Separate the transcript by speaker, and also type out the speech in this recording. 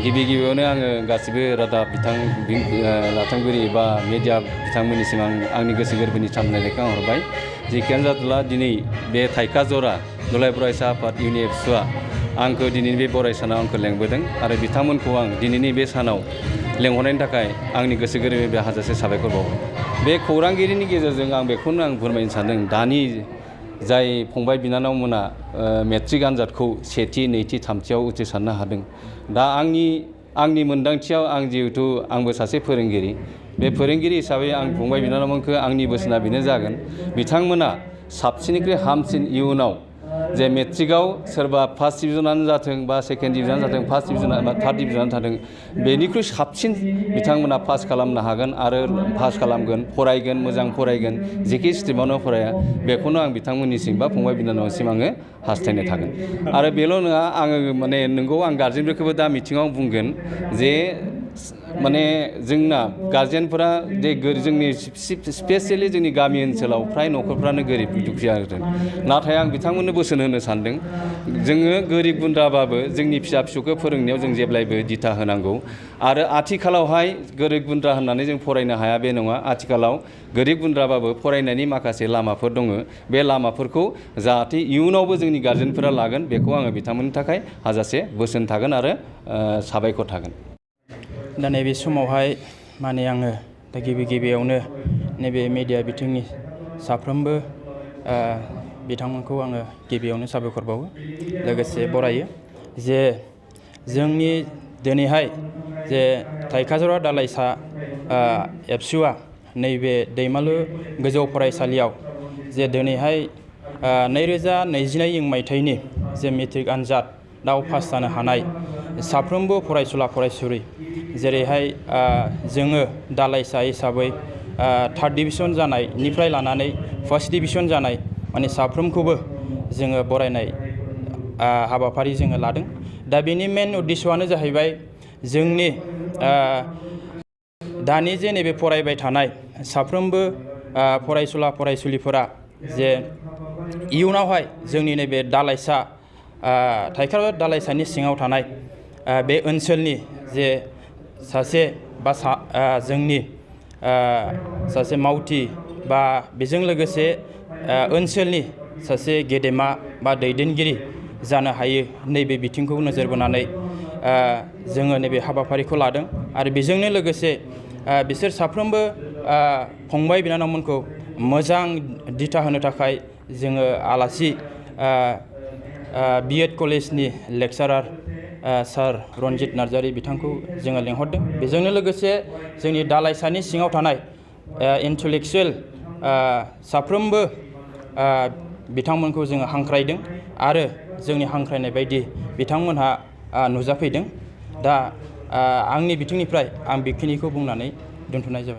Speaker 1: गिबियावनो आङो गासिबो रादाब लाथांगिरि एबा मिडिया बिथांमोननिसिम आंनि गोसो गोरबोनि सामलायनायखौ आं हरबाय। जेखियानो जादोला दिनै बे थाइकाजरा दुलाराय फरायसा आफाद इउनि एबसुआ आंखौ दिनैनि बे बराय सानाव आंखौ लेंबोदों आरो बिथांमोनखौ आं दिनैनि बे सानाव लेंहरनायनि थाखाय आंनि गोसो गोरबोनिफ्राय हाजासे साबायखर बावबाय। बे खौरांगिरिनि गेजेरजों आं बेखौनो फोरमायनो सानदों दानि जाय फंबाय बिनानावमोना मेट्रिक आनजादखौ सेथि नैथि थामथियाव उथ्रिसारनो हादों। दा आंनि मोनदांथियाव आं जिहेतु आंबो सासे फोरोंगिरि बे फोरोंगिरि हिसाबै आं फंबाय बिनानावमोनखौ आंनि बोसोना बेनो जागोन बिथांमोना साबसिननिख्रुइ हामसिन इयुनाव जे मेट्रिकआव सोरबा फार्स्ट डिभिजनानो जाथों बा सेकेन्ड डिभिजन जाथों फार्स्ट डिभिजन बा थार्ड डिभिजनानो जाथों बेनिख्रुइ साबसिन बिथांमोना पास खालामनो हागोन आरो पास खालामगोन फरायगोन मोजां फरायगोन जेखि स्ट्रिमावनो फराया बेखौनो आं बिथांमोननिसिम बा फंबाय बिनानावनिसिम आङो हास्थायनाय थागोन। आरो बेल' नङा आङो माने नोंगौ आं गार्जेनफोरखौबो दा मिथिङाव बुंगोन जे माने जोंना गार्जेनफोरा जे जोंनि स्पेसियेलि जोंनि गामि ओनसोलाव फ्राय न'खरफ्रानो गोरिब दुखिया आरो नाथाय आं बिथांमोननो बोसोन होनो सानदों जोङो गोरिब गुन्द्राबाबो जोंनि फिसा फिसौखौ फोरोंनायाव जों जेब्लायबो दिथा होनांगौ आरो आथिखालावहाय गोरिब गुन्द्रा होननानै जों फरायनो हाया बे नङा। आथिखालाव गोरिब गुन्द्राबाबो फरायनायनि माखासे लामाफोर दङ बे लामाफोरखौ जाहाथे इयुनावबो जोंनि गार्जेनफोरा लागोन बेखौ आङो बिथांमोननि थाखाय हाजासे बोसोन थागोन आरो साबायखर थागोन।
Speaker 2: दा नैबे समावहाय माने आङो दा गिबियावनो नैबे मिडिया बिथिंनि साफ्रोमबो बिथांमोनखौ आङो गिबियावनो साबायखर बावो लोगोसे बरायो जे जोंनि दिनैहाय जे थाइकाजरा दालाइसा एबसुआ नैबे दैमालु गोजौ फरायसालियाव जे दिनैहाय 2022 मायथाइनि जे मेट्रिक आनजादाव पास जानो हानाय साफ्रोमबो फरायसुला फरायसुलि जेरैहाय जोङो दालाइसा हिसाबै थार्ड डिभिजन जानायनिफ्राय लानानै फार्स्ट डिभिजन जानाय माने साफ्रोमखौबो जोङो बरायनाय हाबाफारि जोङो लादों। दा बेनि मेन उद्देश्यआनो जाहैबाय जोंनि दानि जे नैबे फरायबाय थानाय साफ्रोमबो फरायसुला फरायसुलिफोरा जे इयुनावहाय जोंनि नैबे दालाइसा थाइकाजरा दालाइसानि सिङाव थानाय बे ओनसोलनि जे सासे बा जोंनि सासे मावथि बा बेजों लोगोसे ओनसोलनि सासे गेदेमा बा दैदेनगिरि जानो हायो नैबे बिथिंखौ नोजोर बोनानै जोङो नैबे हाबाफारिखौ लादों आरो बेजोंनो लोगोसे बिसोर साफ्रोमबो फंबाय बिनानावमोनखौ मोजां दिथा होनो थाखाय जोङो आलासि बिएड कलेजनि लेक्सारार सार रनजित नार्जारि बिथांखौ जोङो लेंहरदों। बेजोंनो लोगोसे जोंनि दालाइसानि सिङाव थानाय इन्टेलेक्सुवेल साफ्रोमबो बिथांमोनखौ जोङो हांख्रायदों आरो जोंनि हांख्रायनाय बायदि बिथांमोनहा नुजाफैदों। दा आंनि बिथिंनिफ्राय आं बेखिनिखौ बुंनानै दोनथ'नाय जाबाय।